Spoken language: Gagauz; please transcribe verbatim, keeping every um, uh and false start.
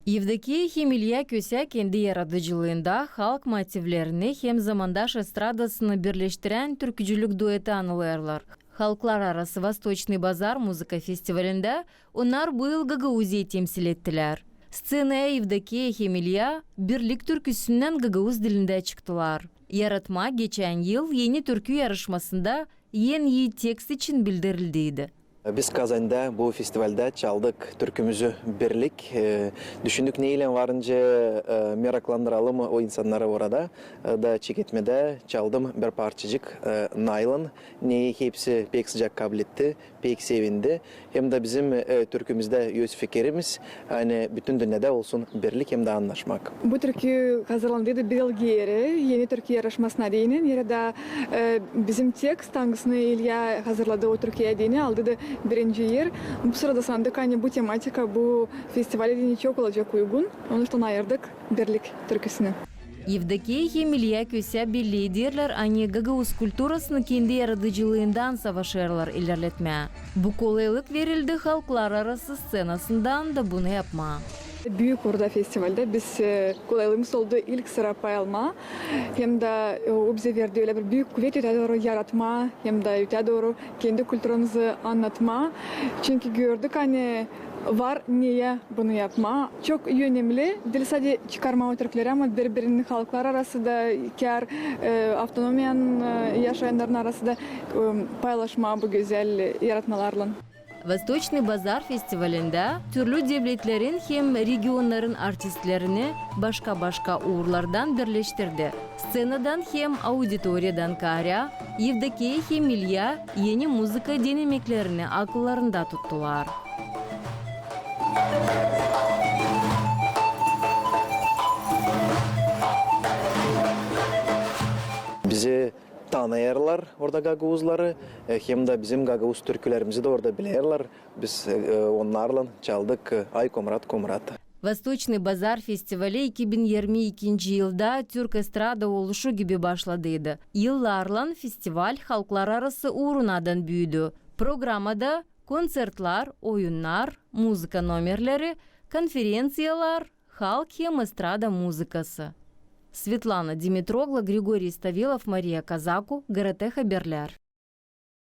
Evdokiya hem İlya Kösä kendi yaradıcılıında halk motivlerini hem zamandaş estradasını birleştirän türkücülük dueti anılêrlar. Halklararası Vostoçnıy bazar muzıka festivalindä onnar bu yıl Gagauziya temsil ettilär. Sţenaya Evdokiya hem İlya Birlik türküsünnän gagauz dilindä çıktılar. Yaratma geçän yıl Eni türkü yarışmasında en ii tekst için bildirildiydi. Biz Kazanda bu festivaldä çaldık türkümüzü Birlik. E, düşündük, neylän var nicä, e, meraklandıralım o insannarı orada. E, da çeketmedä çaldım bir parçacık, e, Naylon. Neyi hepsi pek sıcak kabletti, pek sevindi. Hem dä bizim, e, türkümüzdä öz fikirimiz, ani bütün dünnedä olsun birlik hem dä annaşmak. Bu türkü hazırlandıydı bir yıl geeri, Eni türkü yarışmasına deyni. Neredä, e, bizim tekst, angısını İlya hazırladı o türküyä deyni, aldıydı birinci er. Bu sırada sandık, ani bu tematika bu festivale deyni çok olacek uygun. Onuştan ayırdık Birlik türküsünü. Evdokiya hem İlya Kösä belleyderlär, ani gagauz kulturasını kendi yaradıcılıından savaşêrlar ilerletmää. Bu kolaylık verildi halklararası sţenasından da bunu yapmaa. Büük orada festivaldä biz, e, kolaylığımız oldu ilk sıra pay almaa. Hem dä, e, o bizä verdi ölä bir büük kuvet ötää dooru yaratmaa, hem dä ötää dooru kendi kulturamızı annatmaa. Çünkü gördük, ani var neyä bunu yapmaa. Çok önemli diil sade çıkarmaa o türküleri, ama biri-birinin halklar arası da, kär, e, avtonomiyanın, e, yaşayannarın arası da, e, paylaşmaa bu gözäl yaratmalarlan. Vostoçnıy bazar festivalindä türlü devletlerin hem regionların artistlerini başka-başka uurlardan birleştirdi. Sţenadan hem auditoriyadan kaarä Evdokiya hem İlya eni muzıka denemeklerini akıllarında tuttular. Bizi tanıyêrlar orada gagauzları, e, hem dä bizim gagauz türkülerimizi dä orada bilerlär. Biz, e, onnarlan çaldık, e, Ay komrat, komrat. Vostoçnıy bazar festivali iki bin irmi ikinci yılda türk estrada oluşu gibi başladıydı. Yıllarlan festival halklararası uurunadan büüdü. Programada konţertlär, oyunnar, muzıka nomerleri, konferenţiyalar, halk hem estrada muzıkası. Svetlana Dimitroglu, Grigoriy Stavilov, Mariya Kazaku, GRT Haberlär.